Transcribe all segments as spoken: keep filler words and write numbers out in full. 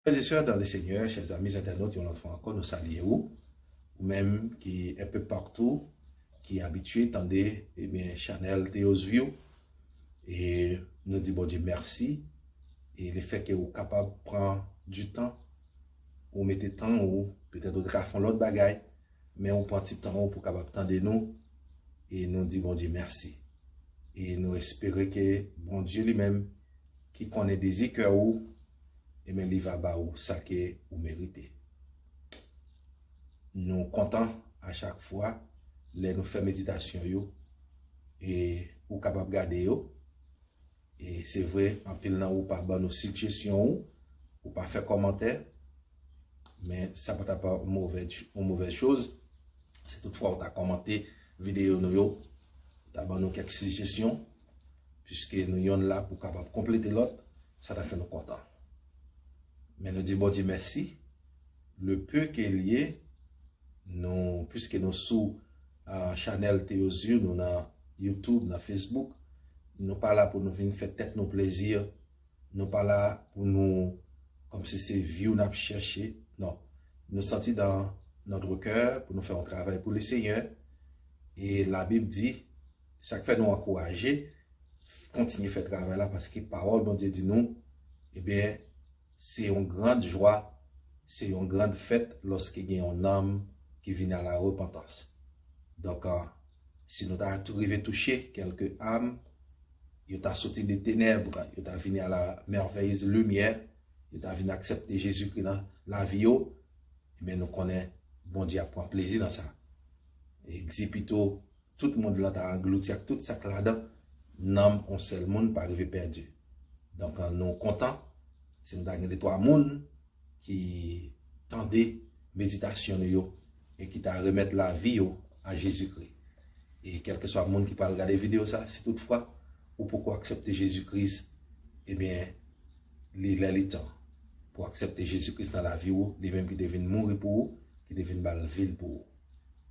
Frères et sœurs dans le Seigneur, chers amis internautes, yon lòt fwa ankò, nou salye ou. Ou menm ki enpe patou, ki abitye tande, ebyen, chanèl Theos View. E nou di Bondye mèsi. E lefètke ou kapab pran du tan, ou mete tan ou, petèt ou te ka fè yon lòt bagay, men ou pran ti tan ou pou kapab tande nou. E nou di Bondye mèsi. E nou espere ke Bondye li menm, ki konnen dezi kè ou, ebyen, li va ba ou sa ke ou merite. Nou kontan a chak fwa lè nou fè meditasyon yo, e ou kapab gade yo. E se vre, anpil nan ou pa ban nou sigjesyon ou, ou pa fè kòmantè, men sa pa t ap yon movè, yon movèz choz. Si toutfwa ou ta kòmante videyo nou yo, ou ta ban nou kèk sigjesyon, piske nou yonn la pou kapab konplete lòt, sa ta fè nou kontan. Men nou di Bondye mèsi, le peu ke l ye, nou, piske nou sou, ah, chanèl Theos View, nou nan YouTube, nan Facebook, nou pa la pou nou vin fè tèt nou plezi, nou pa la pou nou, kòmsi se view n ap chèche, non. Nou santi dans notre cœur pou nou fè yon travay pou le Seigneur. E Labib di, sa k fè nou ankouraje, kontinye fè travay la, paske pawòl Bondye di nou, ebyen, se yon grand jwa, se yon grand fèt lòske gen yon nanm ki vin a la repantans. Donk, ah, si nou ta tou rive touche kèlke am, yo ta soti de tenèb, yo ta vini a la merveilleuse lumière, yo ta vin aksepte Jezikri nan lavi yo, ebyen, nou konnen Bondye ap pran plezi nan sa. E di pito, tout mond lan ta anglouti ak tout sa k ladan, nanm yon sèl moun pa rive pèdi. Donk, nou kontan, si nou ta gen de twa moun ki tande meditasyon nou yo e ki ta remèt lavi yo a Jezikri. E kèlkeswa moun ki pral gade videyo sa, si toutfwa ou poko aksepte Jezikri, ebyen, li lè li tan pou aksepte Jezikri nan lavi ou, li menm ki te vin mouri pou ou, ki te vin ba l vi l pou ou.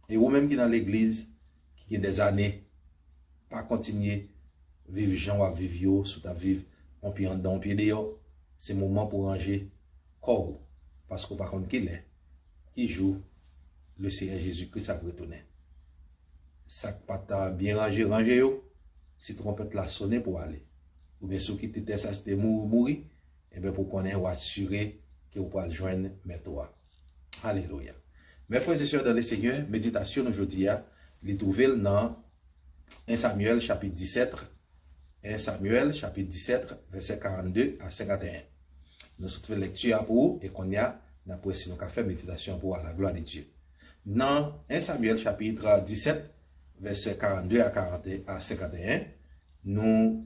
E ou menm ki nan legliz, ki gen dèzane, pa kontinye viv jan w ap viv yo, si w t ap viv yon pye anndan, yon pye deyò, se moman pou ranje kò w, paske w pa konn ki lè, ki jou Leseyè Jezikri ap retounen. Sa k pa t byen ranje, ranje yo, si twonpèt la sonnen pou w ale. Oubyen si w kite tè sa, si te mouri, mouri, ebyen pou w konnen, w asire ke w pral jwenn mèt ou a. Alelouya. Mes frères et sœurs dans le Seigneur, meditasyon nou jodi a, li twouve l nan en Samyèl chapit disèt, en Samyèl chapit disèt, vèsè karannde a senkanteyen. Nou sot fè lekti a pou ou, e kounye a, n ap wè si nou ka fè meditasyon pou ou a la glwa de Dye. Nan en Samyèl chapit disèt, vèsè karannde a karante, a senkanteyen, nou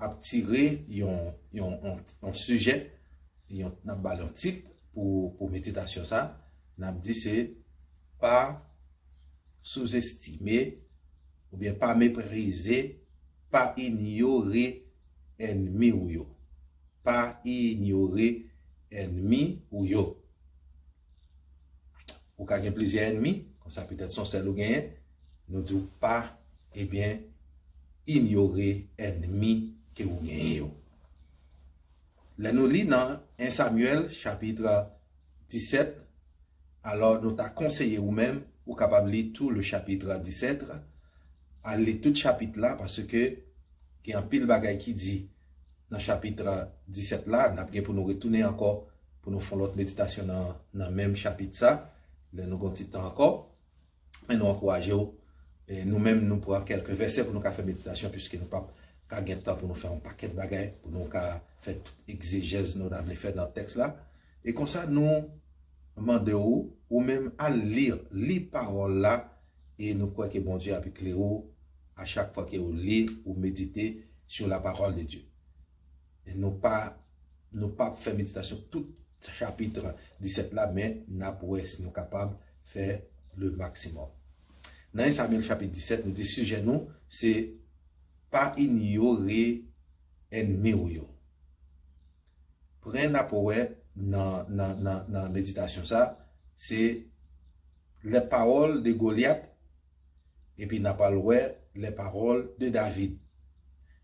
ap tire yon, yon, yon, yon sijè, yon, n ap ba l yon tit pou, pou meditasyon sa. N ap di se pa souzestime oubyen pa meprize, pa inyore ènmi w yo. Pa inyore ènmi w yo. Ou ka gen plizyè ènmi, konsa petèt se yon sèl ou genyen. Nou di w pa, ebyen, inyore ènmi ke ou genyen yo. Lè nou li nan en Samyèl chapit disèt, alò nou ta konseye ou menm, ou kapab li tou le chapit disèt, al li tout chapit la, paske gen anpil bagay ki di nan chapit disèt la, n ap gen pou nou retounen ankò, pou nou fè yon lòt meditasyon nan, nan menm chapit sa, lè nou gen yon ti tan ankò. Men nou ankouraje w, e nou menm nou pran kèlke vèsè pou nou ka fè meditasyon, piske nou p ap ka gen tan pou nou fè yon pakèt bagay, pou nou ka fè tout egzejèz nou ta vle fè nan tèks la. E konsa nou mande w, ou menm al li, li pawòl la, e nou kwè ke Bondye ap eklere w a chak fwa ke ou li, ou medite sur la parole de Dieu. E nou pa, nou p ap fè meditasyon tout chapit disèt la, men n ap wè si nou kapab fè le maximum. Nan en Samyèl chapit disèt, nou di sijè nou, se pa inyore ènmi w yo. Pwen n ap wè nan, nan, nan, nan meditasyon sa, se les paroles de Goliath, epi n ap al wè les paroles de David.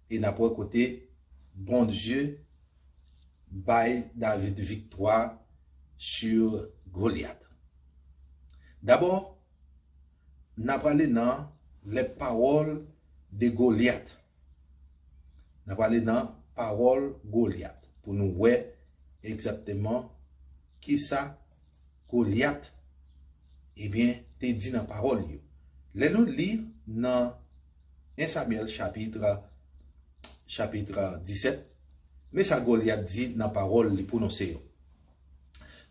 E n ap wè kote Bondye bay David viktwa sur Goliath. Dabò, n a prale nan les paroles de Goliath. N a prale nan pawòl Golyat pou nou wè egzakteman kisa Golyat, ebyen, te di nan pawòl yo. Lè nou li nan en Samyèl chapit, chapit disèt, men sa Golyat di nan pawòl li pwononse yo.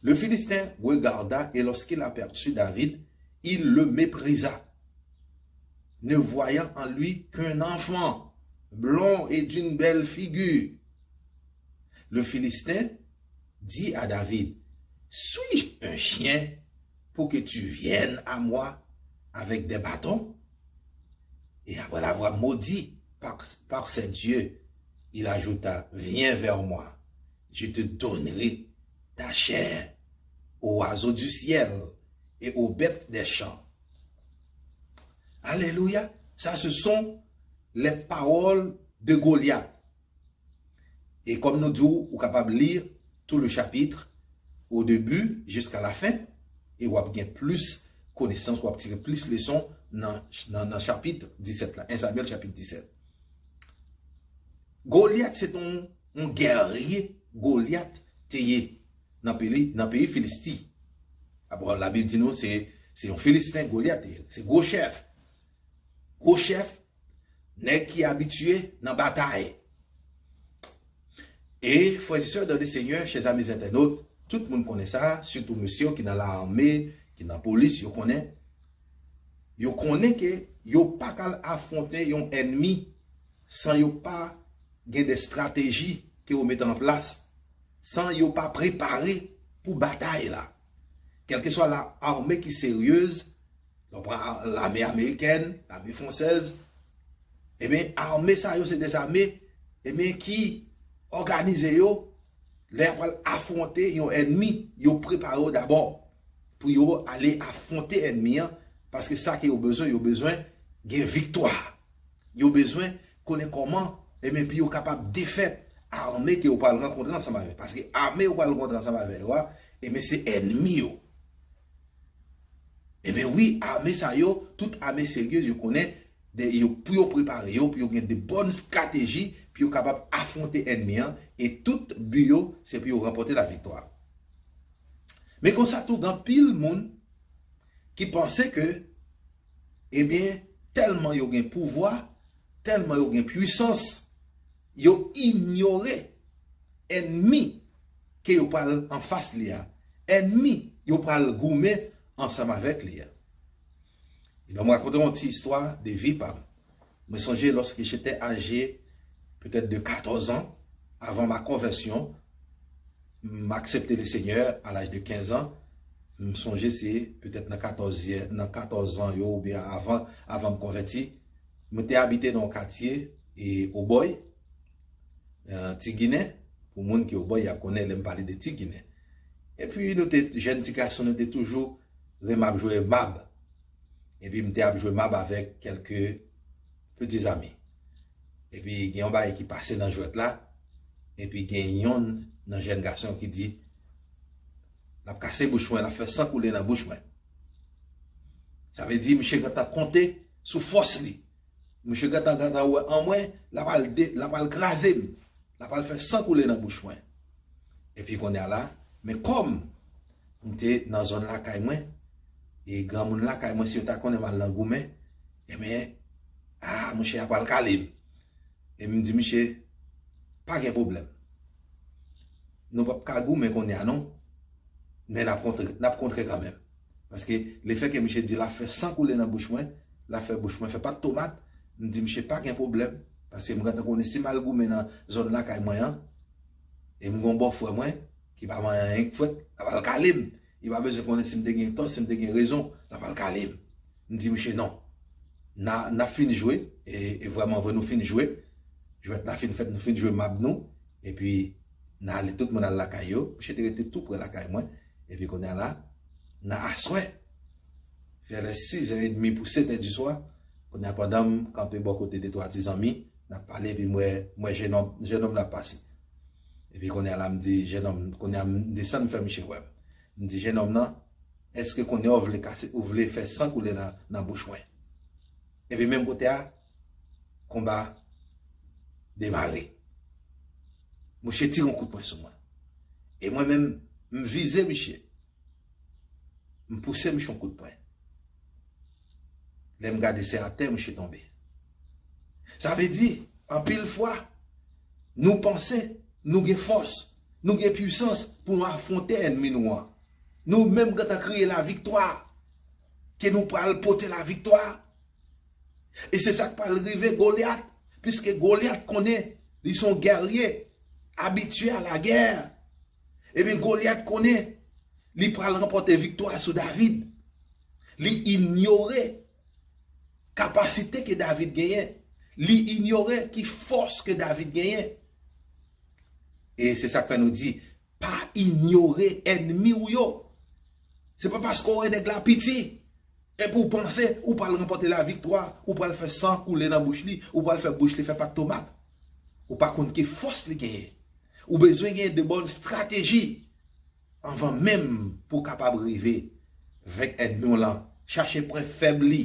Le Philistin regarda et lorsqu'il aperçut David, il le méprisa, ne voyant en lui qu'un enfant blond et d'une belle figure. Le Philistin dit à David, suis-je un chien pour que tu viennes à moi avec des bâtons? Et après l'avoir maudit par, par ses dieux, il ajouta, viens vers moi, je te donnerai ta chair aux oiseaux du ciel et aux bêtes des champs. Alléluia. Ça, ce sont les paroles de Goliath. E kòm nou di w, ou kapab li tout le chapitre, au début jusqu'à la fin, e w ap gen plis konesans, w ap tire plis leson nan, nan, nan chapit disèt la, en Samyèl chapit disèt. Golyat se te yon, yon gèrye, Golyat te ye nan peyi, nan peyi Filisti. Dabò, Labib di nou se, se yon Filisten Golyat te ye, se gwo chèf. Gwo chèf, nèg ki abitye nan batay. E frè e sè dans le Seigneur, chè zami entènot, tout moun konnen sa, sitou mesye yo ki nan lame, ki nan polis, yo konnen. Yo konnen ke yo pa ka al afwonte yon ènmi san yo pa gen de estrateji ke yo mete an plas, san yo pa prepare pou batay la. Kèlkeswa la ame ki seryez, lè w pran lame amerikèn, lame fransèz, ebyen, ame sa yo se de zame, ebyen, ki òganize yo, lè y ap al afwonte yon ènmi, yo prepare yo dabò pou yo ale afwonte ènmi an, paske sa ke yo bezwen, yo bezwen gen viktwa. Yo bezwen konnen kòman, ebyen, pou yo kapab defèt ame ke yo pral rankontre ansanm avè. Paske ame yo pral rankontre ansanm avè yo a, ebyen, se ènmi yo. Ebyen, wi, ame sa yo, tout ame serye, yo konnen, de, yo, pou yo prepare yo, pou yo gen de bòn estrateji, pou yo kapab afwonte ènmi an, e tout bi yo, se pou yo ranpòte laviktwa. Men konsa tou, gen anpil moun ki panse ke, ebyen, tèlman yo gen pouvwa, tèlman yo gen pwisans, yo inyore ènmi ke yo pral anfas li a, ènmi yo pral goumen ansanm avèk li a. Ebyen, m rakonte yon ti istwa de vi pa m. Mwen sonje, lorsque j'étais âgé peut-être de quatorze ans, avant ma conversion, m aksepte le Seigneur à l'âge de quinze ans. M sonje se petèt nan katòz, nan katòz an yo, oubyen avan, avan m konvèti. Mwen te abite nan yon katye, e, Obòy, e, Ti Ginen. Pou moun ki Obòy, y ap konnen lè m pale de Ti Ginen. Epi nou te, jèn ti gason, nou te toujou renmen ap jwe mab. Epi m te ap jwe mab avèk kèlke peti zami. Epi gen yon bagay ki pase nan jwèt la. Epi gen yonn nan jèn gason ki di, l ap kase bouch mwen, l ap fè san koule nan bouch mwen. Sa vle di, misye gentan konte sou fòs li. Misye gentan, gentan wè an mwen, l ap al de, l ap al kraze m. L ap al fè san koule nan bouch mwen. Epi kounye a la, men kòm m te nan zòn lakay mwen, e granmoun lakay mwen, si yo ta konnen m al nan goumen, ebyen, a, monchè, y ap al kale m. E m di misye, pa gen pwoblèm. Nou p ap ka goumen kounye a non, men n ap kontre, n ap kontre kanmenm. Paske lefètke misye di l ap fè san koule nan bouch mwen, l ap fè bouch mwen fè pat tomat, m di misye pa gen pwoblèm, paske m gentan konnen si m al goumen nan zòn lakay mwen an, e m gon bòfrè mwen, ki pa manyen anyen k fwèt, l ap al kale m. Li pa bezwen konnen si m te gen tò, si m te gen rezon, l ap al kale m. M di misye non. N a, n ap fin jwe, e, e vrèman vre nou fin jwe. Jwèt la fin fèt, nou fin jwe mab nou, epi n ale, tout moun al lakay yo. Misye te rete tou pre lakay mwen. Epi kounye a la, nan aswè, vè lè sizè edmi pou setè di swa, kounye a pandan m kanpe bò kote de twa ti zanmi, n ap pale, epi m wè, m wè jennonm, jennonm la ap pase. Epi kounye a la, m di, jennonm, kounye a m desann, m fè misye wè m. M di, "Jenòm nan, èske kounye a w vle kase, ou vle fè san koule nan, nan bouch mwen?" Epi menm kote a, konba demare. Mouche tire yon kout pwen sou mwen. E mwen menm, m vize misye. M pouse misye yon kout pwen. Lè m gade, se atè misye tonbe. Sa vle di, anpil fwa, nou panse nou gen fòs, nou gen pwisans pou nou afwonte ènmi nou an. Nou menm gentan kriye laviktwa, ke nou pral pote laviktwa. E se sa k pral rive Golyat, piske Golyat konnen li se yon gèrye abitye a lagè. Ebyen, Golyat konnen li pral ranpòte viktwa sou David. Li inyore kapasite ke David genyen. Li inyore ki fòs ke David genyen. E se sa k fè nou di, pa inyore ènmi w yo. Se pa paske w wè nèg la piti, epi w panse ou pral ranpòte laviktwa, ou pral fè san koule nan bouch li, ou pral fè bouch li fè pat tomat. Ou pa konn ki fòs li genyen. Ou bezwen gen de bòn estrateji anvan menm pou w kapab rive venk ènmi w lan. Chache pwen fèb li.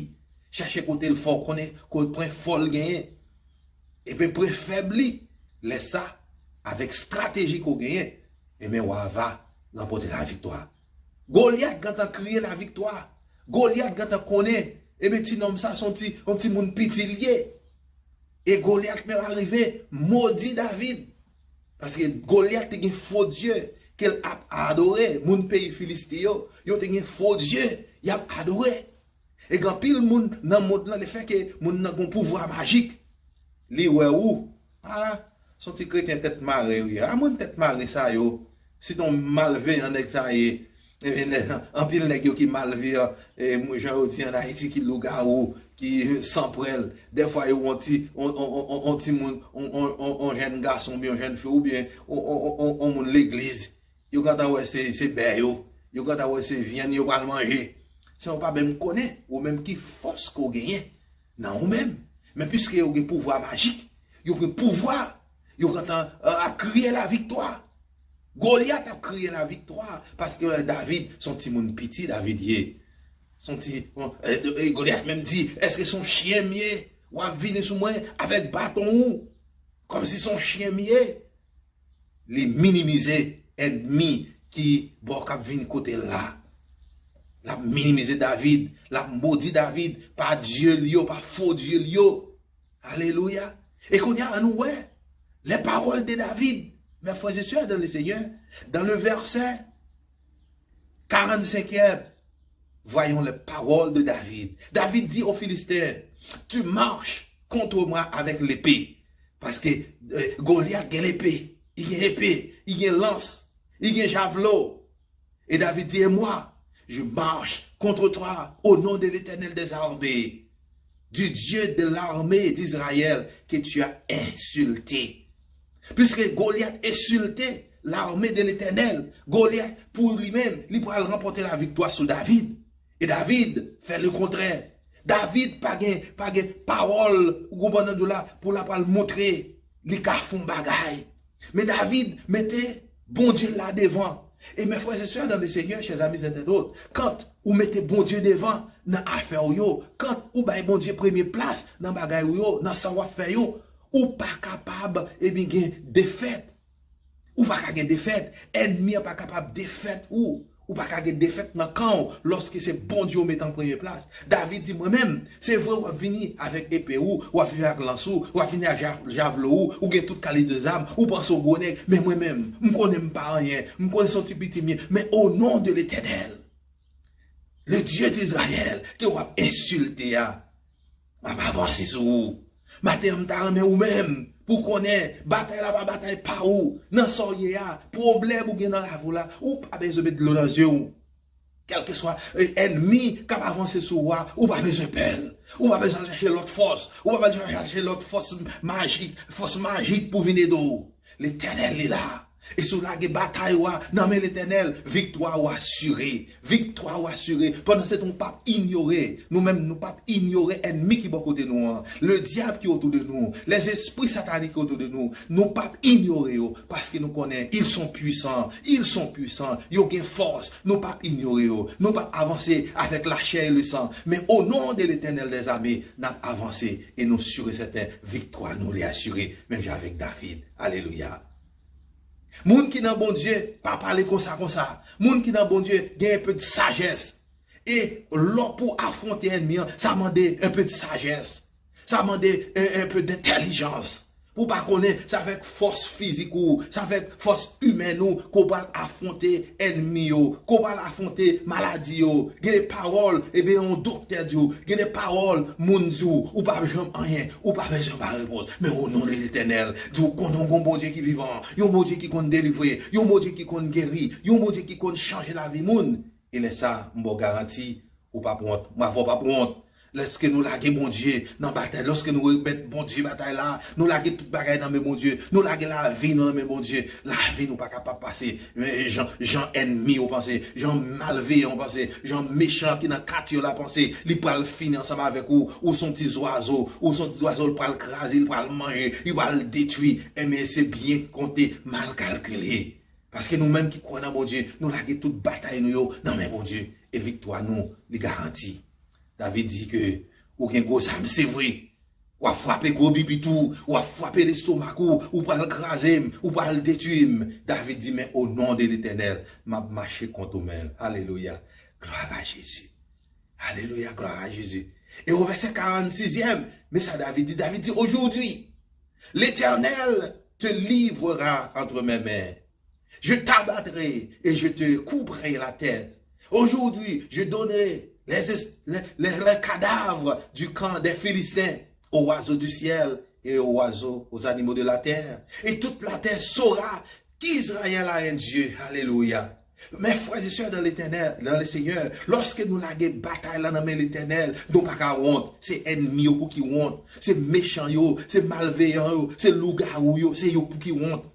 Chache kote l fò, konnen kote pwen fò l genyen. Epi pwen fèb li. Lè sa, avèk estrateji ke w genyen, ebyen, w a va ranpòte laviktwa. Golyat gentan kriye laviktwa. Golyat gentan konnen, ebyen, ti nonm sa, se yon ti, yon timoun piti li ye. E Golyat menm arive modi David. Paske Golyat te gen fo dye ke l ap adore. Moun peyi Filisti yo, yo te gen fo dye y ap adore. E gen anpil moun nan mond lan, lefètke moun nan gen pouvwa majik, li wè ou, a, se yon ti kretyen tèt mare wi. A, moun tèt mare sa yo, se yon malveyan nèg sa ye. Ebyen, anpil nèg yo ki malveyan, e, jan yo di ann Ayiti, ki lougawou, ki san prèl. Dèfwa yo wè yon ti, yon, yon, yon, yon timoun, yon, yon, yon, yon jèn gason oubyen yon jèn fi, oubyen yon, yon, yon, yon, yon moun legliz. Yo gentan wè se, se bè yo. Yo gentan wè se vyann yo pral manje. San yo pa menm konnen, ou menm ki fòs ke w genyen nan ou menm. Men piske yo gen pouvwa majik, yo gen pouvwa, yo gentan, euh, ap kriye laviktwa. Golyat ap kriye laviktwa, paske, euh, David, se yon timoun piti, David ye. Se yon ti, bon, euh, euh, Golyat menm di, èske se yon chen m ye? W ap vini sou mwen avèk baton ou? Kòmsi se yon chen m ye? Li minimize ènmi ki bò k ap vin kote l la. L ap minimize David, l ap modi David pa dye l yo, pa fo dye l yo. Alelouya. E kounye a, ann nou wè, les paroles de David, mes frères et sœurs dans le Seigneur, dans le verset quarante-cinquième, voyons les paroles de David. David di o Filisten, tu marches contre moi avec l'épée. Paske, euh, Golyat gen lepe, li gen epe, li gen lans, li gen javlo. E David di, et moi, je marche contre toi au nom de l'Éternel des armées, du Dieu de l'armée d'Israël que tu as insulté. Piske Golyat ensilte l'armée de l'Éternel, Golyat, pou li menm, li pral ranpòte laviktwa sou David. E David fè lekontrè. David pa gen, pa gen pawòl, ou konprann, nan djou la, pou l ap al montre li ka fè yon bagay. Men David mete Bondye la devan. E mes frères et sœurs dans le Seigneur, chers amis internautes, quand ou mete Bondye devan nan afè w yo, quand ou bay Bondye premye plas nan bagay ou yo, nan sa w ap fè yo, ou pa kapab, ebyen, gen defèt. Ou pa ka gen defèt. Ènmi an pa kapab defèt ou. Ou pa ka gen defèt nan kan w lòske se Bondye w mete an premye plas. David di, mwen menm, se vre w ap vini avèk epe ou, w ap vini ak lans ou, w ap vini ak ja-, javlo ou, ou gen tout kalite zam, ou panse w gwo nèg, men mwen menm, m konnen m pa anyen, m konnen se yon ti piti m ye, men au nom de l'Éternel, le Dieu d'Israël, ke w ap ensilte a, m ap avanse sou ou. Maten an, m ta renmen ou menm pou konnen batay la pa batay pa ou. Nan sa w ye a, pwoblèm ou gen nan lavi w la, ou pa bezwen met dlo nan zye w. Kèlkeswa, eh, ènmi k ap avanse sou ou a, ou pa bezwen pè l. Ou pa bezwen al chache lòt fòs. Ou pa bezwen al chache lòt fòs majik, fòs majik pou vin ede w. Letènèl li la. E si w lage batay ou a nan men Letènèl, viktwa ou asire. Viktwa ou asire. Pandan se tan, ou p ap inyore. Nou menm, nou p ap inyore ènmi ki bò kote nou an. Le dyab ki otou de nou. Lèzespri satanik ki otou de nou. Nou p ap inyore yo. Paske nou konnen, ils sont puissants. Ils sont puissants. Yo gen fòs. Nou p ap inyore yo. Nou p ap avanse avèk lachè e lesan. Men o non de Letènèl dèzame, n ap avanse. E nou sire sèten, viktwa nou li asire. Menm jan avèk David. Alelouya. Moun ki nan Bondye pa pale konsa konsa. Moun ki nan Bondye gen enpe de sajès. E lò pou afwonte ènmi an, sa mande enpe de sajès. Sa mande en- enpe dentèlijans. Pou w pa konnen, se avèk fòs fizik ou, se avèk fòs imèn ou ke w pral afwonte ènmi yo, ke w pral afwonte maladi yo. Gen de pawòl, ebyen, yon doktè di w, gen de pawòl, moun di w, ou p ap janm anyen, ou pa bezwen bay repons. Men o non de Letènèl, di w konnen w gen yon Bondye ki vivan, yon Bondye ki konn delivre, yon Bondye ki konn geri, yon Bondye ki konn chanje lavi moun. E lè sa, m ba w garanti, ou p ap wont. M avè w p ap wont. Lòske nou lage Bondye nan batay, lòske nou remèt Bondye batay la, nou lage tout bagay nan men Bondye, nou lage lavi nou nan men Bondye, lavi nou pa kapab pase, eh, jan, jan ènmi yo panse, jan malveyan yo panse, jan mechan ki nan katye w la panse, li pral fini ansanm avèk ou, ou se yon ti zwazo, ou se yon ti zwazo, l pral kraze, l pral manje, li pral detwi. Enben, se byen konte, mal kalkile. Paske nou menm ki kwè nan Bondye, nou lage tout batay nou yo nan men Bondye. E viktwa nou, li garanti. David di ke ou gen gwo zam, se vre. W ap frape gwo bibit ou, w ap frape lestomak ou, ou pral kraze m, ou pral detwi m. David di, men o non de Letènèl, m ap mache kont ou menm. Alelouya. Glwa a Jezi. Alelouya, glwa a Jezi. E o vèsè karann sizyèm, men sa David di, David di, aujourd'hui, l'Éternel te livrera entre mes mains. Je t'abattrai et je te couperai la tête. Aujourd'hui, je donnerai les, les, les, les cadavres du camp des Philistins aux oiseaux du ciel et aux oiseaux, aux animaux de la terre. Et toute la terre saura qu'Israël a un Dieu. Alelouya. Mes frères et sœurs dans l'Éternel, dans le Seigneur, lòske nou lage batay la nan men Letènèl, nou pa ka wont. Se ènmi yo pou ki wont. Se mechan yo, se malveyan yo, se lougawou yo, se yo pou ki wont.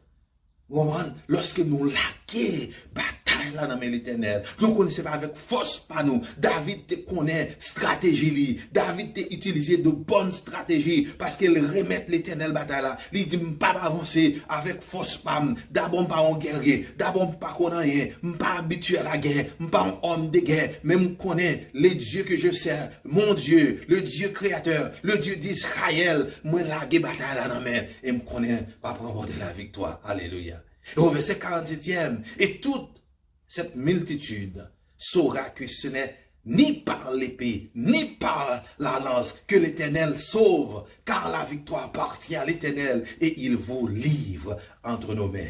Ou konprann? Lòske nou lage batay la nan men Letènèl, nou konnen se pa avèk fòs pa nou. David te konnen estrateji li. David te itilize de bòn estrateji paske l remèt Letènèl batay la. Li di, m p ap avanse avèk fòs pa m. Dabò, m pa yon gèrye. Dabò, m pa konn anyen. M pa abitye a lagè. M pa yon òm de gè. Men m konnen le Dieu que je sers, mon Dieu, le Dieu créateur, le Dieu d'Israël, mwen lage batay la nan men. E m konnen m ap ranpòte laviktwa. Alelouya. Et au verset quarante-septième, et toute cette multitude saura que ce n'est ni par l'épée, ni par la lance que l'Éternel sauve, car la victoire appartient à l'Éternel et il vous livre entre nos mains.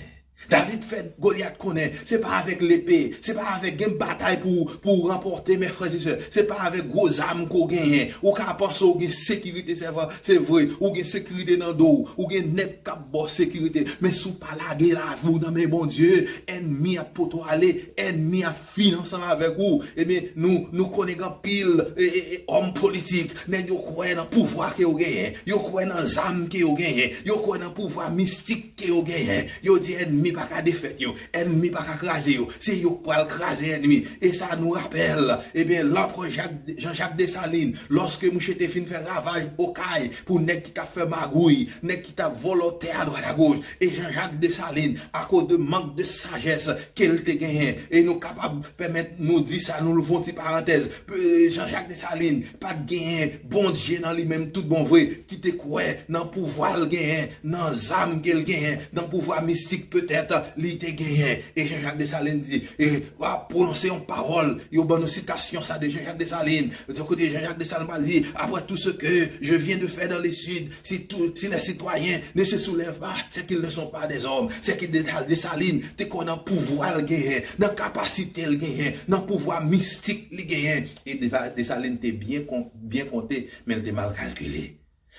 David fè Golyat konnen, se pa avèk lepe, se pa avèk gen batay pou, pou ranpòte, mes frères et sœurs. Se pa avèk gwo zam ke w genyen. Ou ka panse w gen sekirite, se vre, se vre. Ou gen sekirite nan do w. Ou gen nèg k ap ba w sekirite. Men si w pa lage lavi w nan men Bondye, ènmi ap pote w ale, ènmi ap fin ansanm avèk ou. Ebyen, nou, nou konnen gen anpil, e, e, e, òm politik, nèg yo kwè nan pouvwa ke yo genyen, yo kwè nan zam ke yo genyen, yo kwè nan pouvwa mistik ke yo genyen. Yo di ènmi pa ka defèt yo, ènmi pa ka kraze yo, se yo k pral kraze ènmi. E sa nou rapèl, ebyen, lanprè Jak, Jean-Jacques Dessalines, lòske mouche te fin fè ravaj Okay pou nèg ki t ap fè magouy, nèg ki t ap vòlò tè adwat agoch, e Jean-Jacques Dessalines, akoz de mank de sajès ke l te genyen, e nou kapab pèmèt nou di sa, nou louvri yon ti parantèz, e, Jean-Jacques Dessalines pa t genyen Bondye nan li menm tout bon vre, ki te kwè nan pouvwa l genyen, nan zam ke l genyen, nan pouvwa mistik petèt li te genyen. E Jean-Jacques Dessalines di, e, w ap pwononse yon pawòl, yo ban nou sitasyon sa de Jean-Jacques Dessalines. De kote Jean-Jacques Dessalines pral di, après tout ce que je viens de faire dans le sud, si tout, si les citoyens ne se soulèvent pas, c'est qu'ils ne sont pas des hommes. C'est que Desa-, Dessalines te kwè nan pouvwa l genyen, nan kapasite l genyen, nan pouvwa mistik li genyen. E Desa-, Dessalines te byen kon-, byen konte, men l te mal kalkile.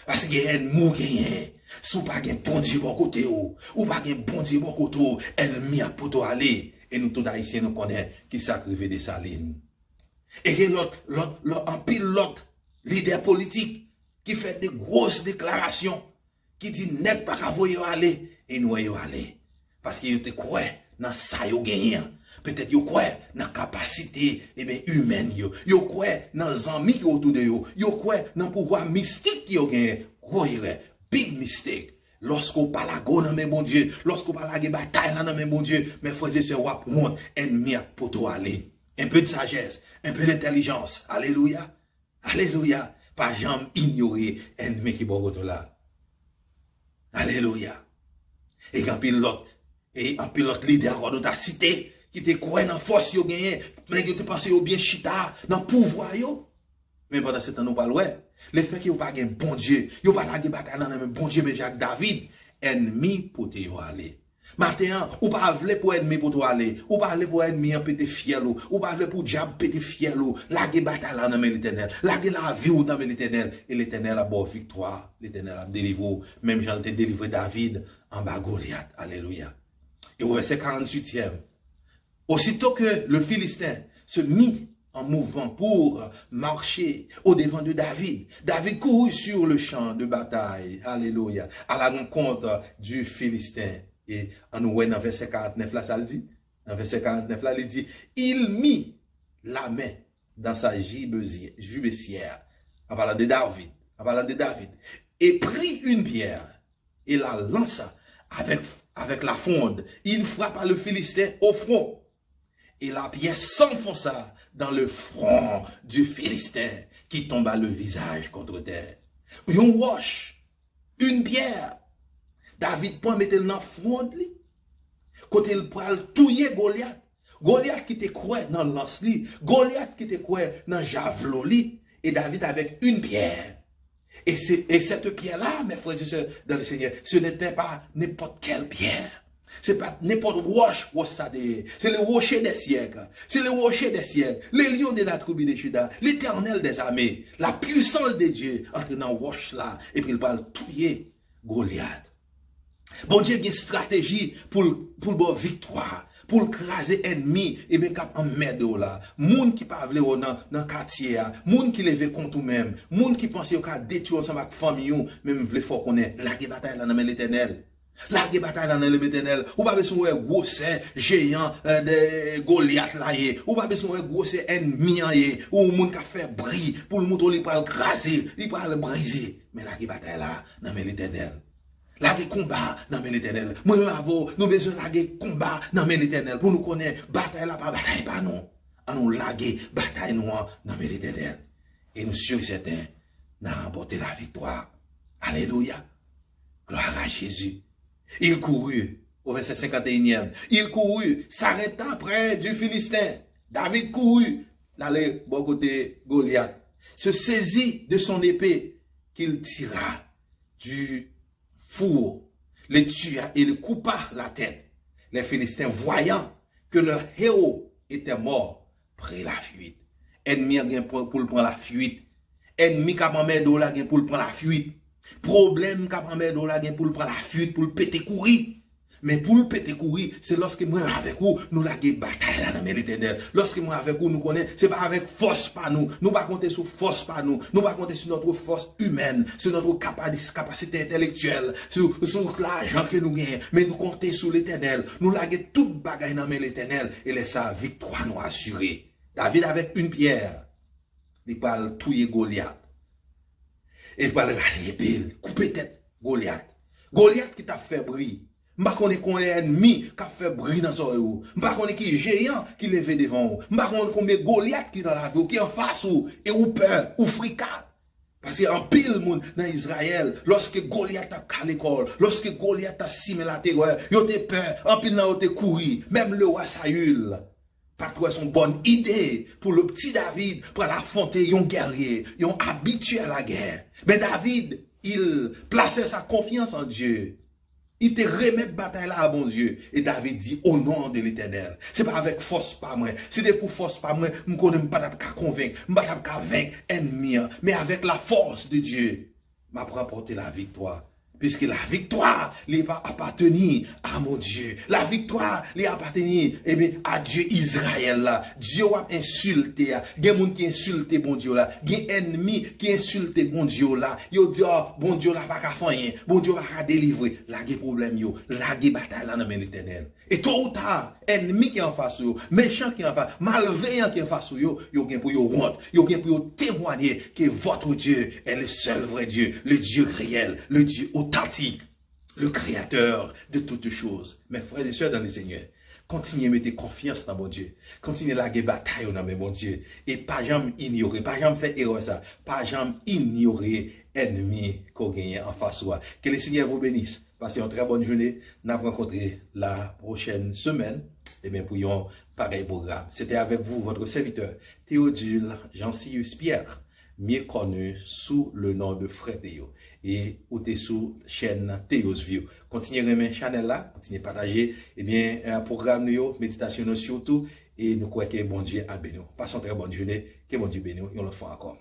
Paske ènmi w genyen, si w pa gen Bondye bò kote w, ou pa gen Bondye bò kote w, ènmi ap pote w ale. E nou tout Ayisyen, nou konnen kisa k rive Dessalines. E gen lòt, lòt, lòt, anpil lòt lidè politik ki fè de gwòs deklarasyon, ki di nèg pa ka voye yo ale, e nou wè yo ale. Paske yo te kwè nan sa yo genyen an. Petèt yo kwè nan kapasite, ebyen, imèn yo. Yo kwè nan zanmi ki otou de yo. Yo kwè nan pouvwa mistik ki yo genyen. Gwo erè. Big mistake. Lòske w pa lage w nan men Bondye, lòske w pa lage batay la nan men Bondye, men frè e sè, w ap wont, ènmi ap pote w ale. Un peu de sagesse, un peu d'intelligence. Alelouya. Alelouya. Pa janm inyore ènmi ki bò kote w la. Alelouya. E gen anpil lòt, e anpil lòt lidè ankò nou ta site, ki te kwè nan fòs yo genyen, men yo te panse yo byen chita nan pouvwa yo. Men pandan se tan nou pral wè, lefètke yo pa gen Bondye, yo pa lage batay la nan men Bondye, men jan ak David, ènmi pote yo ale. Maten an, ou pa vle pou ènmi pote w ale, ou pa vle pou ènmi an pete fyèl ou, ou pa vle pou dyab pete fyèl ou, lage batay la nan men Letènèl, lage lavi w nan men Letènèl, e Letènèl ap ba w viktwa, Letènèl ap delivre w, menm jan l te delivre David anba Golyat. Alelouya. E o vèsè karanntuityèm, Aussitôt que le Philistin se mit en mouvement pour marcher au-devant de David, David courut sur le champ de bataille, alléluia, à la rencontre du Philistin. E ann nou wè nan vèsè karantnèf la, sa l di? Nan vèsè karantnèf la, li di, il mit la main dans sa gibesi-, gibecière. En parlant de David, en parlant de David, et prit une pierre et la lança avec, avec la fronde. Il frappa le Philistin au front. Et la pierre s'enfonça dans le front du Philistin, qui tomba le visage contre terre. Yon wòch, une pierre, David pran mete l nan front li, kote l pral touye Golyat. Golyat ki te kwè nan lans li, Golyat ki te kwè nan javlo li, et David avec une pierre. Et, c'est- et cette pierre-là, mes frères et sœurs dans le Seigneur, ce n'était pas n'importe quelle pierre. Se pa nenpòt wòch, wòch sa te ye. Se le rocher des siècles. Se le rocher des siècles. Le lion de la tribu de Juda. L'Éternel des armées. La puissance de Dieu antre nan wòch la. Epi l pral touye Golyat. Bondye gen estrateji pou l, pou l ba w viktwa, pou l kraze ènmi, ebyen, k ap anmède w la. Moun ki pa vle w nan, nan katye a, moun ki leve kont ou menm, moun ki panse yo ka detwi w ansanm ak fanmi w, men m vle fè w konnen, lage batay la nan men Letènèl. Lage batay la nan men Letènèl. Ou pa bezwen wè gwosè jeyan, eh, de Golyat la ye. Ou pa bezwen wè gwosè ènmi an ye. Ou moun k ap fè bri pou l montre w li pral kraze, li pral brize. Men lage batay la nan men Letènèl. Lage konba nan men Letènèl. Mwen menm avè w, nou bezwen lage konba nan men Letènèl pou nou konnen batay la pa batay pa nou. An nou lage batay nou an nan men Letènèl. E nou si e sèten n a ranpòte laviktwa. Alelouya. Gloire à Jésus. Il courut, au verset cinquante et unième, il courut, s'arrêta près du Philistin. David kouri, l ale bò kote Golyat. Se sezi de son épée qu'il tira du fourreau, le tua et le coupa la tête. Les Philistins, voyant que leur héros était mort, prirent la fuite. Ènmi an gen pou, pou l pran lafuit. Ènmi k ap anmède w la gen pou l pran lafuit. Pwoblèm k ap anmède w la gen pou l pran lafuit, pou l pete kouri. Men pou l pete kouri, se lòske mwen avèk ou, nou lage batay la nan men Letènèl. Lòske mwen avèk ou, nou konnen se pa avèk fòs pa nou. Nou pa konte sou fòs pa nou. Nou pa konte sur notre force humaine, sur notre capa-, capacité intellectuelle, sou, sou lajan ke nou genyen. Men nou konte sou Letènèl. Nou lage tout bagay nan men Letènèl. E lè sa a, viktwa nou asire. David avèk une pierre, li pral touye Golyat. E li pral rale epe l, koupe tèt Golyat. Golyat ki t ap fè bri. M pa konnen konbyen ènmi k ap fè bri nan zòrèy ou. M pa konnen ki jeyan ki leve devan ou. M pa konnen konbyen Golyat ki nan lavi w, ki anfas ou, e ou pè, ou frika. Paske anpil moun nan Izrayèl, lòske Golyat t ap kale kò l, lòske Golyat t ap simen laterè, yo te pè, anpil nan yo te kouri. Menm lewa Sayil pa t wè se yon bòn ide pou le pti David pral afwonte yon gèrye, yon abitye a la guerre. Men David, il plaçait sa confiance en Dieu. Li te remèt batay la a Bondye. E David di, au nom de l'Éternel. Se pa avèk fòs pa mwen. Si te pou fòs pa mwen, m konnen m pa t ap ka konvenk, m pa t ap ka venk ènmi an. Men avec la force de Dieu, m ap ranpòte laviktwa. Piske laviktwa, li pa apateni a mon Dye. Laviktwa, li apateni, ebyen, a Dye Izrayèl la. Dye w ap ensilte a. Gen moun ki ensilte Bondye w la. Gen ènmi ki ensilte Bondye w la. Yo di, "Ò, Bondye w la pa ka fè anyen. Bondye w pa ka delivre." Lage pwoblèm yo. Lage batay la nan men Letènèl. E to ou ta, ènmi ki anfas ou yo, mechan ki anfas, malveyan ki anfas ou yo, yo gen pou yo wont, yo gen pou yo temwanye que votre Dieu est le seul vrai Dieu, le Dieu réel, le Dieu authentique, le créateur de toutes choses. Mes frères et sœurs dans le Seigneur, kontinye mete konfyans nan Bondye. Kontinye lage batay ou nan men Bondye. E pa janm inyore, pa janm fè erè sa. Pa janm inyore ènmi ke w genyen anfas ou a. Que le Seigneur vous bénisse. Passez une très bonne journée. N ap rankontre la pwochèn semèn, ebyen, pou yon parèy pwogram. C'était avec vous, votre serviteur, Théodule Jean-Cius Pierre, mieux connu sous le nom de Frè Théo. E ou te sou chèn Theo's View. Kontinye renmen chanèl la, kontinye pataje, ebyen, eh, pwogram nou yo, meditasyon nou sitou, e nou kwè ke Bondye ap beni w. Passez une très bonne journée, ke Bondye beni w yon lòt fwa ankò.